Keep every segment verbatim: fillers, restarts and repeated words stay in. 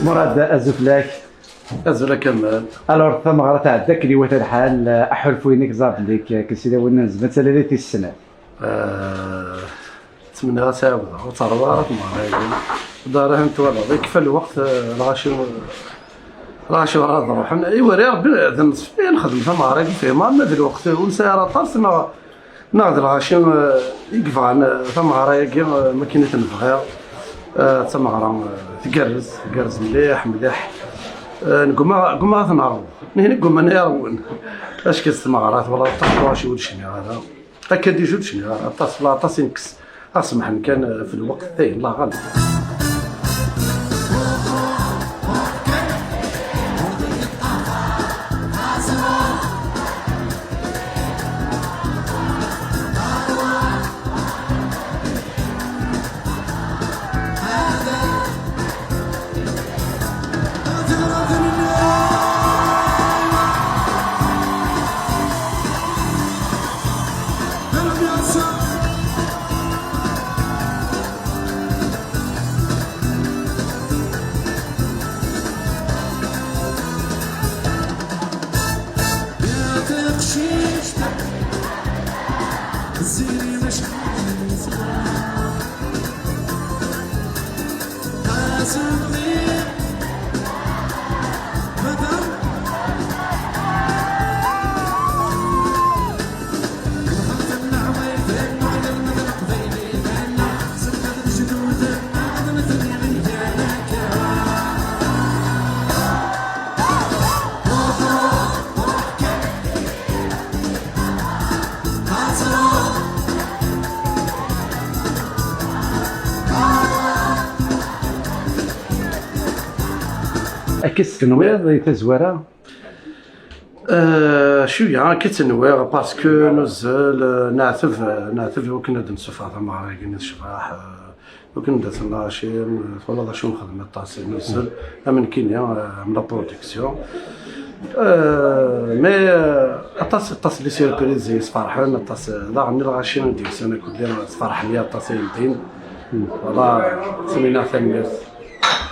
Murad, azul fell-ak. Azul a Kamal. Alors, tameɣra tɛedda akken iwata lḥal, aḥulfu-inek ẓer belli k-, k-, sida win nezmer ad tali tis snat. Ah, ttmenniɣ ad tt-ɛawdeɣ, ur tt-terwiḍ ara tmeɣra-agi. Ḍarah n twalaḍ, ikfa lweqt, eh, lɣaci, lɣaci ur ad ruḥen. Iwari Rebbi d nṣef i nexdem tameɣra-agi, fehmeɣ, ma d lweqt ur nesɛi ara aṭas, neɣ, neɣ d lɣaci, eh, i yebɣan, eh, tameɣra-agi, eh, makken i ten-bɣiɣ. Eh, d tameɣra, eh, tgerrez, tgerrez mliḥ, mliḥ. Eh, negma, gma ad ten-nerwu. Nihni gma ad nerwen. Acki s tmeɣra, twalaḍ aṭas n lɣaci ur d-cniɣ ara. Akka d ijud cniɣ aṭas, la aṭas i nekkes. Asemḥen kan, eh, f lweqt, dayen, la ɣaleb. Akka s-tenwiḍ i tazwara? Euh, cwiya akka i tt-nwiɣ, parce que nuzzel, euh, neɛteb, euh, neɛteb i wakken ad d-nessufeɣ tameɣra-agi-nni tecbeḥ, euh, i wakken ad d-asen lɣaci, euh, twalaḍ acu nexdem aṭas, nuzzel, am nekkini, euh, am la production. Euh, mais, euh, aṭas, aṭas les surprises i yesferḥen, aṭas, euh, daɣen lɣaci i d-yusan akk-, sferḥen-iyi aṭas ay ldin. Voilà, ttmenniɣ tanemmirt.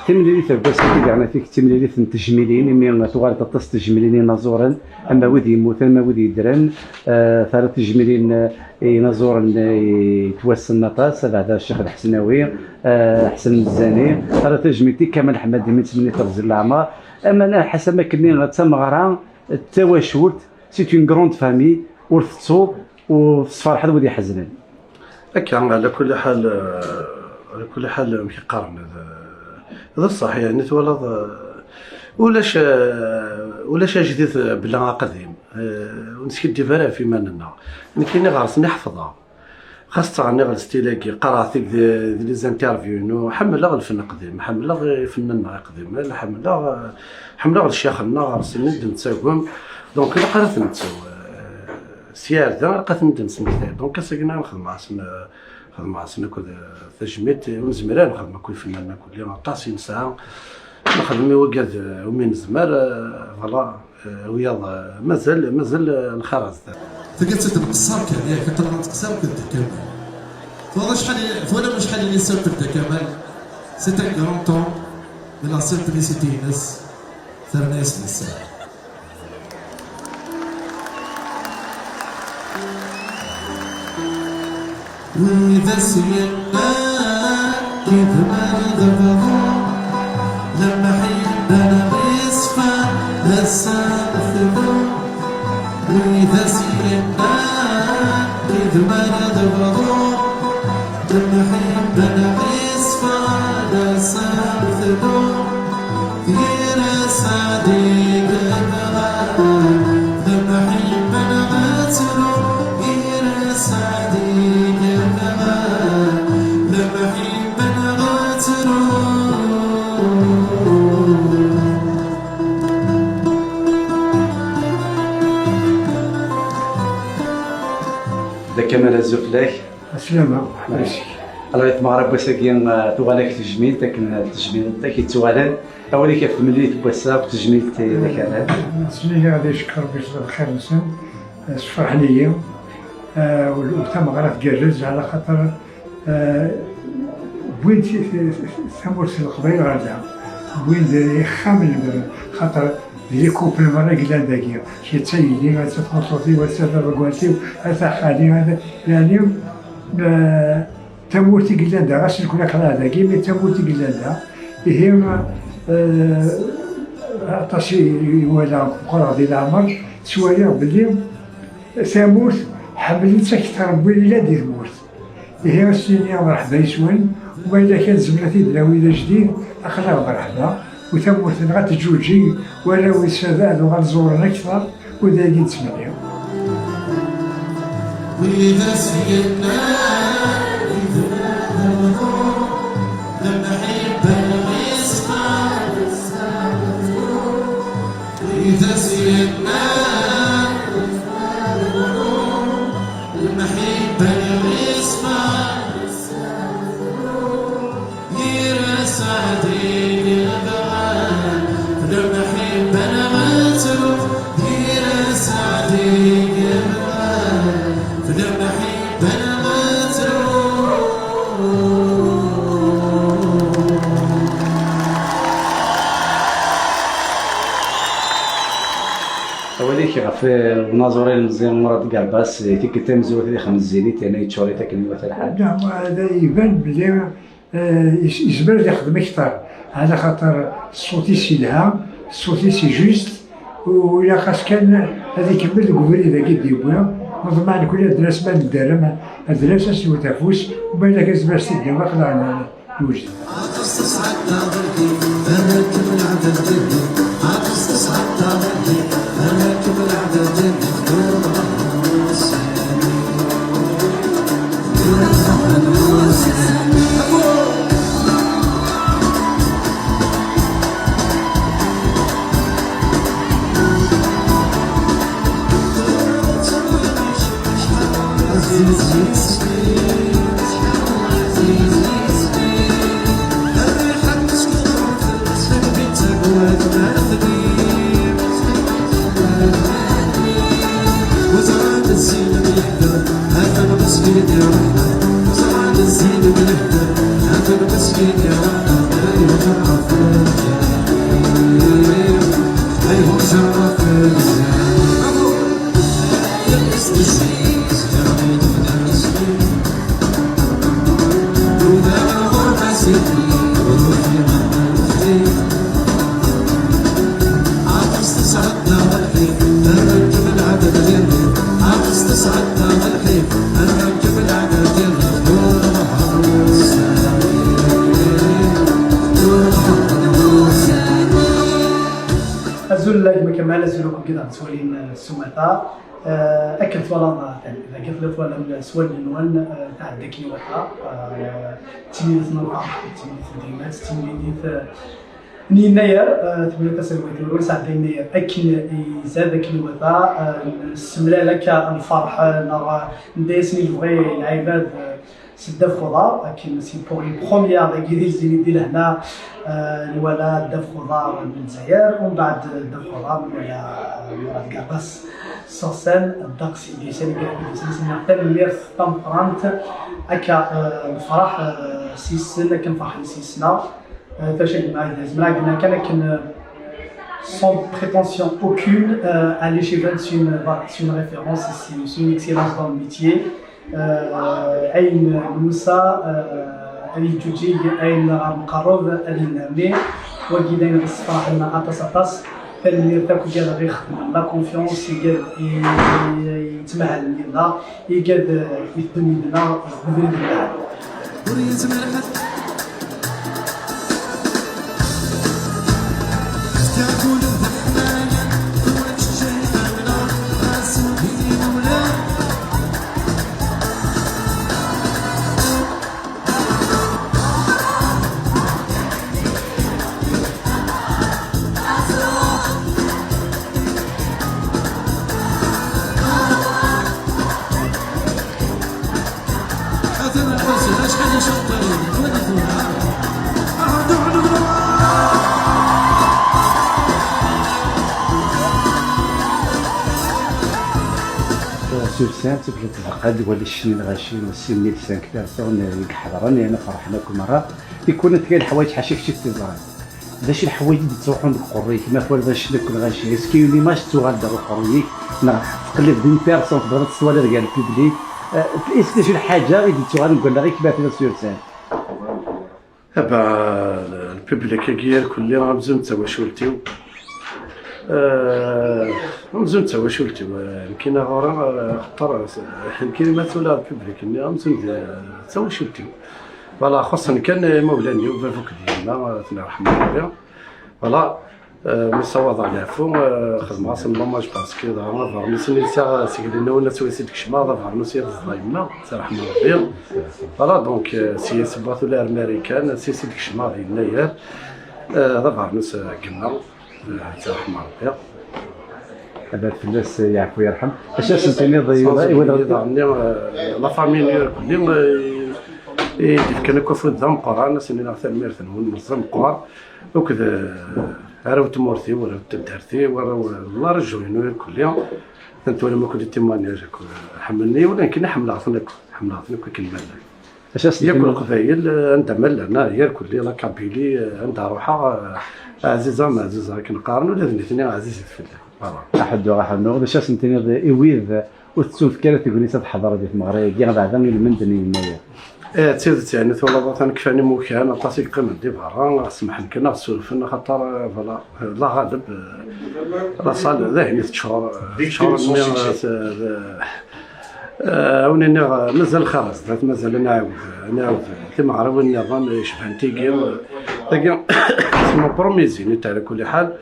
Timlilit n wass-agi, yeɛni, tif timlilit n tejmilin, imi tuɣal-d aṭas n tejmilin inaẓuren, ama wid yemmuten, ama wid yeddren. Eh, terra tejmilin, eh, i inaẓuren, eh, yettwassnen aṭas, abeɛda Ccix Lḥesnawi, eh, Ḥsen Mzani, terra tajmilt i Kamal Ḥmadi, mi nettmenni-t rruz n leɛmer. Ama ḥaca am akken d tameɣra d tawacult, c'est une grande famille, ur tettuḍ, ur tesferḥeḍ wid iḥeznen. Akka, ɛla kulli ḥal, ɛla kulli ḥal, amek i qqaren, d, d ṣṣeḥ, yeɛni twalaḍ, ulac, ulac ajdid bla aqdim, ur neskiddib ara ɣef yiman-nneɣ. Nekkini ɣer-sen i ḥefḍeɣ. Xas ttɣenniɣ lstil-agi, qqareɣ-t-id di, di les interviews-inu, ḥemmleɣ lfen aqdim, ḥemmleɣ ifennanen iqdimen, ḥemmleɣ, ḥemmleɣ lecyax-nneɣ ɣer-sen i d-nettagem, donc ilaq ara ten-nettu. S yirden, ilaq ad ten-id-nesmektay. Donc, ass-agi nexdem-asen, xedmeɣ-asen akk d tajmilt, ur nezmir ara nexdem akk ifennanen akk, lliɣ aṭas i nesɛa, nexdem i wigad umi nezmer, voilà, wiyaḍ, mazal, mazal lxir ar zdat. Tagi ad tt-id-nqeṣṣer kan, yak, aql-aɣ ad nqeṣṣer akked Dda Kamal. Twalam acḥal i, twalam acḥal i les simples de Dda Kamal? C'est un grand homme, mais la simplicité-ines terna-yas d sseḥ. Wid as-yennan idmar d bḍu, lemḥibba n Ṛisfa d ass-a tdum. Wid as-yennan idmar d bḍu, lemḥibba n Ṛisfa d ass-a tdum. Yir aseɛdi deg udɣar, d amḥibba neɣ ttru. Yir aseɛdi deg udɣar, d amḥibba neɣ ttru. Dda Kamal, azul fell-ak. Aslama, ḥbes. Alors, i tmeɣra n wass-agi, eh, tuɣal-ak tejmilt, akken, eh, tejmilt-ak yettuɣalen. Awal-ik ɣef temlilit n wass-a akked tejmilt i d ak-rran? Ttmenniɣ ad icekkeṛ Ṛebbi s lxir-nsen, eh, sferḥen-iyi. Eh, u, u tameɣra tgerrez, ɛla xaṭer, eh, wwin-d si, si, si, si tamurt n Leqbayel ɣer da. Wwin-d ixxamen, xaṭer d les couples merra i yellan dagi. Kečč a yelli, a ta tmeṭṭut-iw, a ta taḍeggalt-iw, a ta xali, a ta, yeɛni, eh, tamurt i yellan da, ɣas nekni aql-aɣ dagi, mais d tamurt i yellan da. Ihi, eh, aṭas i, i walaɣ meqqreɣ di leɛmer, ttwaliɣ belli tamurt ḥemmlen-tt akteṛ n win yellan di tmurt. Ihi, a s-nini mreḥba yes-wen, u ma yella kan tzemret-id-nawi d ajdid, aql-aɣ mreḥba, u tamurt-nneɣ ad teǧǧuǧǧeg, u arraw-is ad, ad uɣalen ẓewren akteṛ, u d ayen i nettmenni. Wid as-yennan i bnadem, lemḥibba n lɣiṣ, wid as-yennan lemḥibba n lɣiṣ, yir aseɛdi yebɣan lemḥibba n lɣiṣ, yir aseɛdi yebɣan lemḥibba n lɣiṣ. Awal-ik ɣef, eh, unaẓur ilemẓi Murad Garbas, eh, tikkelt tamezwarut ad ixdem zzin-it, yerna yeččur-it akken iwata lḥal. Nɛam, hada iban belli, eh, yez-, yezmer ad ixdem akteṛ, ɛla xaṭer ṣṣut-is yelha, ṣṣut-is i juste, u ilaq-as kan ad ikemmel deg ubrid-agi i d-yewwi. Neḍmeɛ nekkni ad d-nas ma nedderrem, ad d-nas, ad s-nwet afus, u ma yella kan yezmer ad s-t-id-yawi, aql-aɣ n-, newjed. Azul, la gma Kamal, azul akk wid aɣ-d-ttwalin, eh, s umata. Eh, akken twalaḍ, eh, dagi tella twalaḍ s wallen-nwen, eh, tɛedda akken iwata, eh, d timlilit n lferḥ, d timlilit n tegmat, d timlilit, eh, n yennayer, eh, tebda taserwayt n Lewnis Ɛedda Yennayer akken izad, akken iwata, eh, nessemlal akka lferḥ, eh, neɣ, eh, nedda-yasen i lebɣi lɛibad, eh, s ddabex uḍar, akken c'est pour une première dagi di zzin-id di lehna, eh, nwala ddabex uḍar n Lezzayer, umbeɛd ddabex uḍar nwala, eh, Murad Garbas sur scène, ddeqs i d-yusan, i d-yusan, tanemmirt tameqqrant, akka, eh, nefreḥ, eh, s yes-sen, akken ferḥen s yes-neɣ. Euh, Tacagma, zemreɣ ad d-iniɣ kan akken, euh, sans prétention aucune, euh, Alice Evans, c'est une, voilà, c'est une référence, c'est, c'est une excellence dans le métier. Euh, ayen n Musa, euh, ad yeǧǧuǧig, ayen ɣer Mqerreb ad yennerni. Wagi d ayen ɣef sefraḥen aṭas, aṭas. Tanemmirt akk i wigad i ɣ-ixedmen la confiance, i wigad i, i yettmahalen yid-neɣ, i wigad, euh, i iteddun yid-neɣ deg ubrid n lɛali. Sur scène, tebda tbeqqa-d wala ccna lɣaci, sin mille cinq personnes i iḥeḍren, yerna ferḥen akk merra. Tikwal tga leḥwayeǧ ḥaca kečč i t-teẓriḍ. D acu n leḥwayeǧ i d-yettruḥun deg uqerruy-ik? Ma twaliḍ acu deg lɣaci, est-ce que une image tettuɣal-d ɣer uqerruy-ik, neɣ teqlibeḍ une personne tebɣiḍ ad tettwaliḍ gar le public? Euh, est-ce que d acu n lḥaǧa i d-yettuɣalen deg wallaɣ-ik ma tiliḍ sur scène? Aba, le public-agi irkelli amzun d tawacult-iw. Euh, amzun d tawacult-iw. Euh, nekkini ɣur-i, euh, axaṭer, euh, nekkini ma twalaḍ le public-nni amzun d, euh, d tawacult-iw. Voilà, xuṣṣen kan imawlan-iw, baba akked yemma, euh, ad ten-yerḥem Rebbi. Voilà. Euh, mi ssawaḍeɣ leɛfu, euh, xedmeɣ-asen l'hommage parce que dɣa abernus-nni sɛiɣ seg Linawen ad tt-kecmeɣ, d abernus i d-teẓḍa yemma, terḥem Rebbi. Voilà, donc, euh, si sebbat ula ar Marikan, si si d-kecmeɣ di Yennayer, euh, d abernus, euh, n yemma, euh, terḥem Rebbi. Abat fell-as, yeɛfu yerḥem. Acu ad sen-tiniḍ i wid, i wid, daɣen-nni, euh, la famille-nni irkelli, euh, i d-ifkan akk afud d ameqqran, ad sen-iniɣ tanemmirt-nwen, meẓẓi meqqar. Akked, eh, arraw n tmurt-iw, arraw n taddart-iw, arraw n la région-inu irkelli. Ad ten-twalim akk di témoignage, akk ḥemmlen-iyi, ula nekkini ḥemmleɣ-ten akk, ḥemmleɣ-ten akk akken ma llan. Acu ad sen-tiniḍ? Yakk Leqbayel, eh, anda ma llan, ah, irkelli, la Kabylie, eh, anda ruḥeɣ, eh, ɛziza ma ɛziza akken qqaren, ula d nitni ɛzizit fell-i. Voilà. Aḥeddu, aḥeddu. D acu ad sen-tiniḍ i wid ur tettunefk ara tegnit ad ḥeḍren di tmeɣra-agi, abeɛda i lmend n Yennayer? Eh, d tidet, yeɛni twalaḍ atan kfan imukan, aṭas i yeqqimen di berra, semmḥen kan ad surfen, axaṭer, eh, voilà, la ɣaleb, eh, la salle d ayen i teččur, eh, teččur mmi, eh, eh, eh, awen iniɣ, eh, mazal xarez, dat mazal ad nɛawed, ad nɛawed timeɣriwin nniḍen icebḥen tigi, eh, tagi, c'est mon premier Zénith, ala kulli ḥal.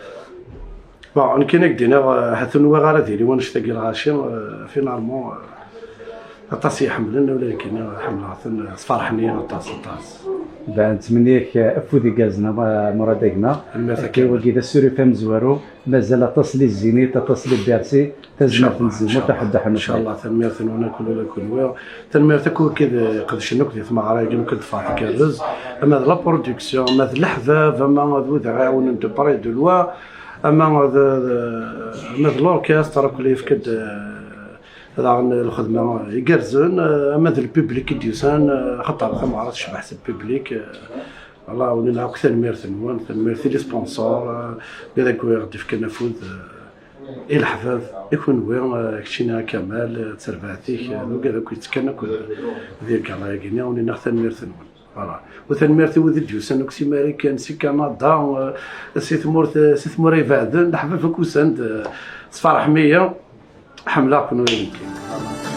Bon, nekkini ad k-d-iniɣ, eh, ahat ur nwiɣ ara ad yili wannect-agi lɣaci, eh, finalement, eh, aṭas i yi-ḥemmlen, ula d nekkini ḥemmleɣ-ten, eh, sferḥen-iyi aṭas, aṭas. Ben, nettmenni-ak, eh, afud igerrzen a Ma-, Murad a gma. Tanemmirt a Kamal. Wagi d asurif amezwaru, mazal aṭas li Zénith, aṭas li Bercy, tazmert n Tzemmurt, aḥeddu aḥemmel. Inchallah, tanemmirt-nwen akk ula d kunwi. Tanemmirt akk wid iqedcen akk di tmeɣra-agi, akk d Farid Kerrez, ama d la production, ama d leḥbab, ama d wid aɣ-iɛawnen de près de loin, ama d, d, ama d l'orchestre, akk yefka-d, eh, daɣen lxedma igerrzen, eh, ama d le public i d-yusan, eh, axaṭer tameɣra tecbeḥ s le public, eh, voilà, ula akk tanemmirt-nwen, tanemmirt i les sponsors, eh, wid akk i ɣ-d-ifkan afud, eh, i leḥbab, i kunwi, eh, keččini a Kamal, eh, d terbaɛt-ik, eh, d wigad akk yettekkan akk di lgala-agi-nni, ula tanemmirt-nwen. Voilà. U tanemmirt i wid i d-yusan akk si Marikan, si Kanada, eh, si tmurt, eh, si tmura ibeɛden, leḥbab akk usan-d, eh, sferḥem-iyi, ḥemmleɣ-ken ula d nekkini.